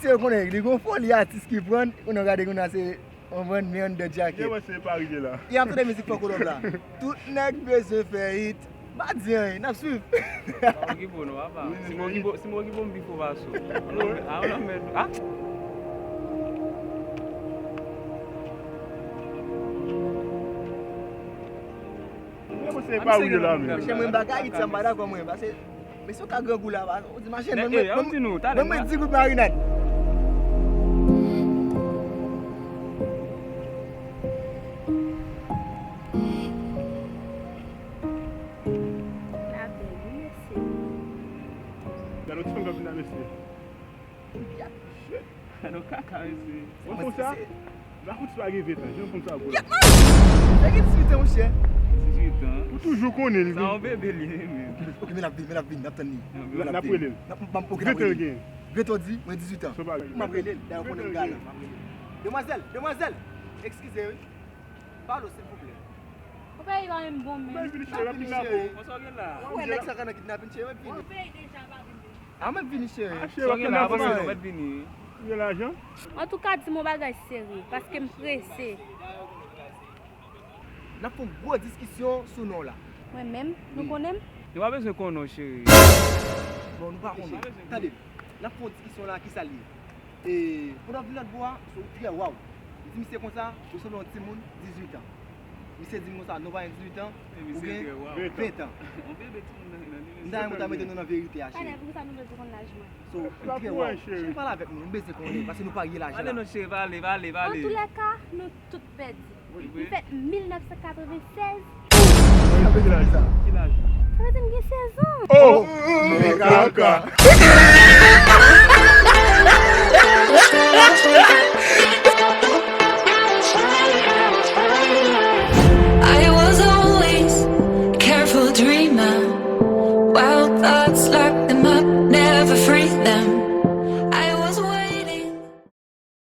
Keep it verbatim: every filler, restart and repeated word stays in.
Se yo konnen, li gon foli atis ki pran, konnen w gade kounye a se, w konprann, men anndan djakèt. Gen mwen se pa rive la. Y ap tande mizik Fòk Olòb la. Tout nèg bezwen fè hit. M pa di anyen, n ap swiv. Pa okipe w non, papa. Si m okipe, si m okipe w, m pi fò pase w. A, w nan mèd. A! Gen mwen se pa rive la, men. Monchè, mwen bagay hit sa m pa dakò mwen, paske Mesye, w ka grangou la, pa, ou di machin, mwen, mwen, mwen, mwen, mwen di goud marinad. La bèl, wi, mesye. Gade yon ti fanm k ap vin la, mesye. Shit. Gade yon kaka, mesye. Mwen konsa, la fout pa gen ven tan, jan konsa bro. Kèt, man! Nèg gen dizuit an, monchè. Dizuit an. Ou toujou konnen li. Sa yon bebe li ye, men. Ok, men l ap vin, men l ap vin, n ap tann li. N ap rele l. N ap, m, m, ok, n ap rele l. Ven tan l gen? Ven tan w di, mwen dizuit an. M ap rele l, dayè w konnen m galan, m ap rele l. Demwazèl, demwazèl! Eskize, wi. Pale, silvouplè. Ou pa menm bon, men. Mwen vini cheri, rapid la, bro. Konsa w gen la? Ou wè nèg sa ka nan kidnapin, cheri, mwen vini. Ou peye deja, pa vin deja. A, mwen vini, cheri. A, cheri, w ap kidnape mwen. Mwen vini. Ou gen lajan? Antouka, di m yon bagay serye, paske m prese. N ap fè yon gwo diskisyon sou non la. Mwen menm, nou konnen m? Nou pa bezwen konnen w, cheri. Bon, nou pa konnen. Tande, n ap fè yon diskisyon la, kisa l ye? E, pandan w vin lòt bò a, ou trè waw. Li di misye konsa, ou sanble yon timoun dizuit an. Misye di m konsa, non pa gen dizuit an, ou gen ven tan. Yon bebe timoun nan, nan, nan. M ta renmen w ta mete nou nan verite a, cheri. Talè, poukisa nou bezwen konn laj mwen? So, ou trè waw. Cheri, pale avèk nou, m bezwen konnen, paske nou parye lajan la. Ale non, cheri, pale, pale, pale. Antoulèka, nou tout pèdi. M fèt mil nèf san katrevennsèz. Ki laj? Ki laj? Sa vle di m gen sèz an. Oh! Men kaka!